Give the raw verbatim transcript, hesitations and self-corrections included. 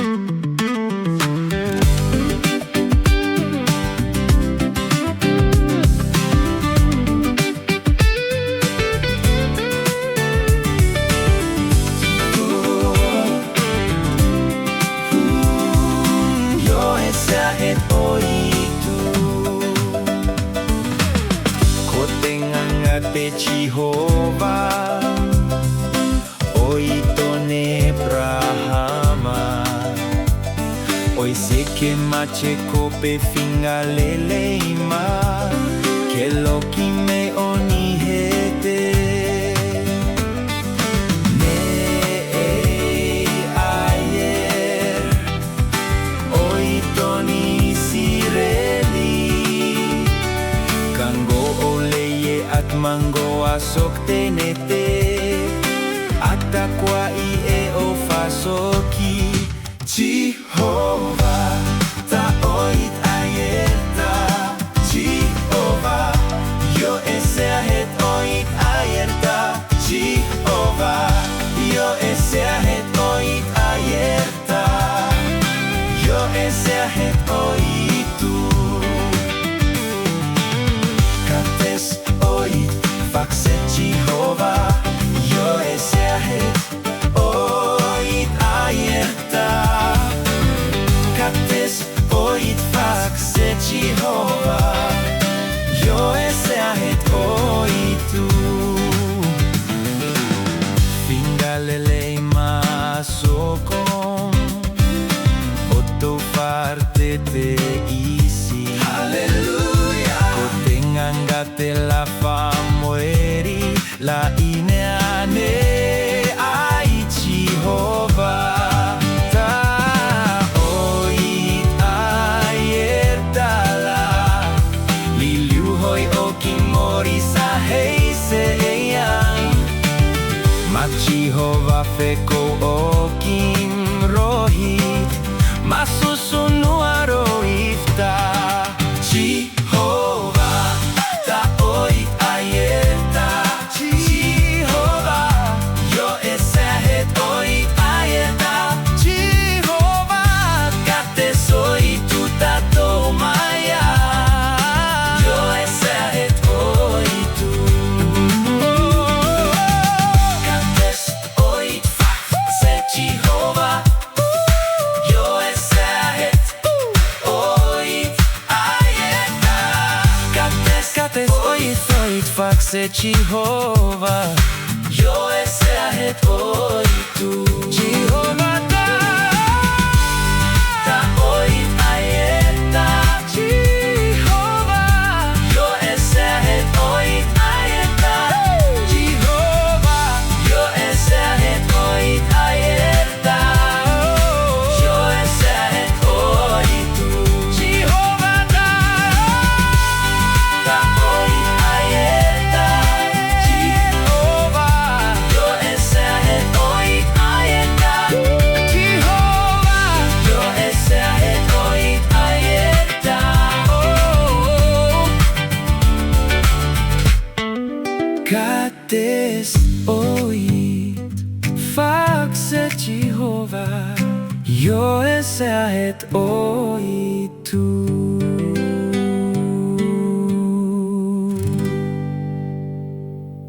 Io e sea het oitu. Ko te nganga te Jihova, oito ne prahama. Oi se ke mache ko pe finga lelei ma, ke loki me oni hete. Ne'e ayer oito ni sireli, kango o leie at mango a sok tenete, at takua i e o fasoki. Jihova ta oit ayer ta. Jihova, io e sea het oit ayer ta. Jihova, io e sea het oit ayer ta. Io e sea het oitu. Kates oit fakse Jihova, io e sea het oit ayer ta. Kates oit fakse Jihova, io e sea het oitu. Finga lelei ma sokon, o tou farte te isi. Haleluya. Ko te nganga te lafa moeri, la'i ne ane ai Jihova. Ta oit ayer ta la, liliu hoi o kin mori sa hei se eian. Mak Jihova feko o kin rohit, ma susunu a rohit ta. Jihova ta oit ayer ta. Jihova, io e sea het oit ayer ta. Jihova, kates oitu ta tomaia. Io e sea het oitu. Kates oit fakse Jihova, io e sea het oit ayer ta. Kates, kates oit, oit fakse Jihova, io e sea het oitu. Jihova ta. Ta oit ayer ta. Jihova, io e sea het oit ayer ta. Jihova, io e sea het oit ayer ta. Io e sea het oitu. Jihova ta. Ta oit ayer ta. Jihova, io e sea het oit ayer ta. Jihova, io e sea het oit ayer ta. Oh. Kates oit fakse Jihova, io e sea het oitu.